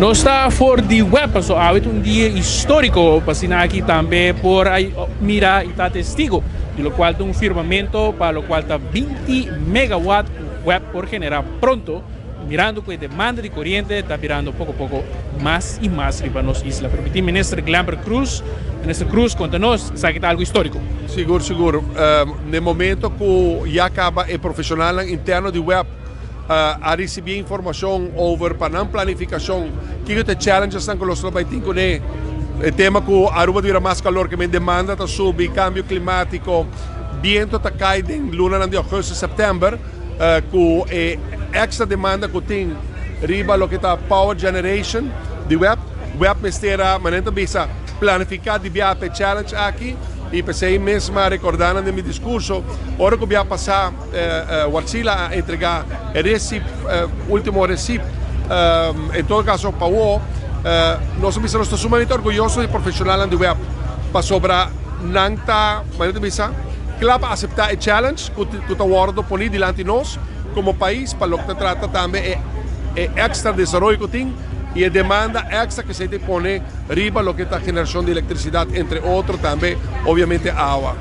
Nos ta for di web paso awe ta un dia historico pa asina aki tambe por a mira y ta testigo di locual ta un firmamento pa locual ta 20 megawatt cu web por genera pronto mirando cu e demanda di coriente ta birando poco poco mas y mas riba nos isla. Permiti Minister Glenbert Croes, Minister Croes conta nos esaki ta algo historico. Sigur sigur, n'e momento cu ya caba e profesionalnan interno di web a ricibi informacion over pa nan planificacion kico ta e challengesnan cu los lo bay tin cune, e tema cu Aruba ta bira mas calor ke men demanda ta subi, cambio climatico, biento ta cay den lunanan di augustus, september cu e extra demanda cu tin riba loke ta power generation di web. Web mester a, manera ta bisa, planifica di bia pa e challenge aki y p'esey mes mi a recorda nan den mi discurso ora cu bia pasa. Wartsila a entregá e recip, ultimo recip, en todo caso pa awo, nos a bisa nos ta sumamente orguyoso di profesionalnan di web pasobra nan ta, manera ta bisa, kla pa aseptá e challenge ku ta wòrdu poní dilanti nos komo pais pa loke ta trata tambe e extra desaroyo ku tin i e demanda extra ku esei ta pone riba loke ta generashon di elektrisidat entre otro tambe obviamente awa.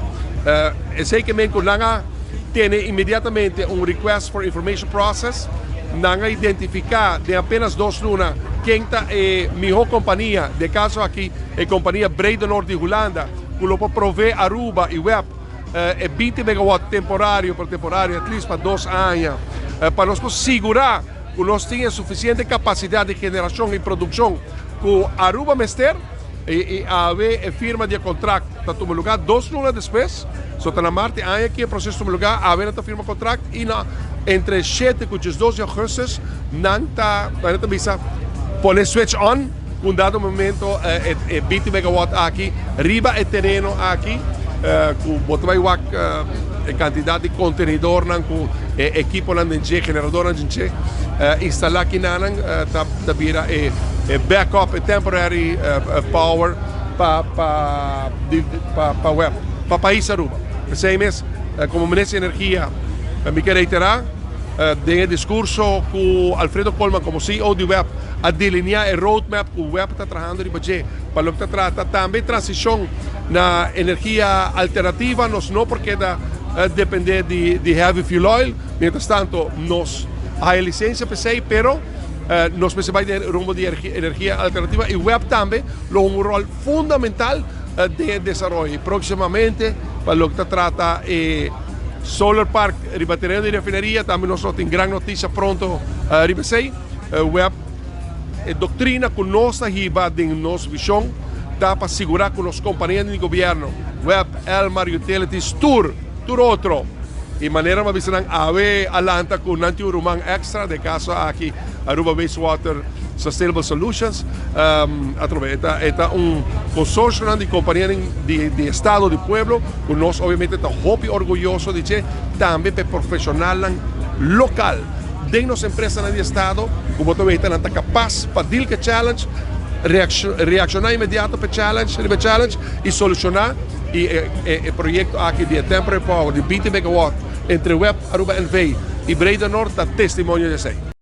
Esei ke men ku nan a tene inmediatamente un request for information process, nan a identifiká den apenas dos luna ken ta e mihó kompania, den e kaso aki e kompania Bredenoord di Hulanda ku lo por provee Aruba i web e 20 megawatt temporario, pero temporario at least pa 2 aña, pa nos por sigurá ku nos tin e sufisiente kapasidat di generashon i produkshon ku Aruba mester. I awe e firma di e kontrakt ta tuma lugá 2 luna despues. So ta na mart di aña aki e proseso tuma lugá, awe nan ta firma kontrakt i na entre 7 ku 12 di augustus nan ta, nan ta bisa, pone switch on ku un dado momento e 20 megawatt aki riba e tereno aki ku bo ta bai wak e kantidat di kontenidornan ku e ekiponan den dje, generadornan den dje instalá kinanan ta bira e backup, e temporary power pa pa web, pa pais Aruba. P'esei mes komo Minister di Energia mi ke reiterá den e diskurso ku Alfredo Koolman komo CEO di web a delineá e roadmap ku web ta trahando riba dje pa loke ta trata tambe transishon na energia alternativa. Nos no por keda depende di heavy fuel oil, mientras tanto nos a haya lisensia p'esei, pero nos mester bai den rumbo di energia alternativa y web tambe lo hunga un rol fundamental den e desaroyo. Y proximamente pa loke ta trata e solar park riba tereno di refineria tambe nos lo tin gran noticia pronto riba esey. Web, e doctrina cu nos ta hiba den nos vision ta pa sigura cu nos companianan di gobierno, web, Elmar, Utilities, tur, tur otro. Y manera mi a bisa nan awe a lanta cu nan tin un ruman extra, den caso aki Aruba Wastewater Sustainable Solutions. Atrobe e ta e ta un consorcionan di companianan di di estado di pueblo cu nos obviamente ta hopi orguyoso di dje, tambe pa e profesionalnan local den nos empresanan di estado cu bo ta weta nan ta capas pa deal cu e challenge, reacciona inmediato pa e challenge riba e challenge y soluciona. Y e proyecto aki di e temporary power di 20 megawatt entre web Aruba NV y Breda Noord ta testimonio di esey.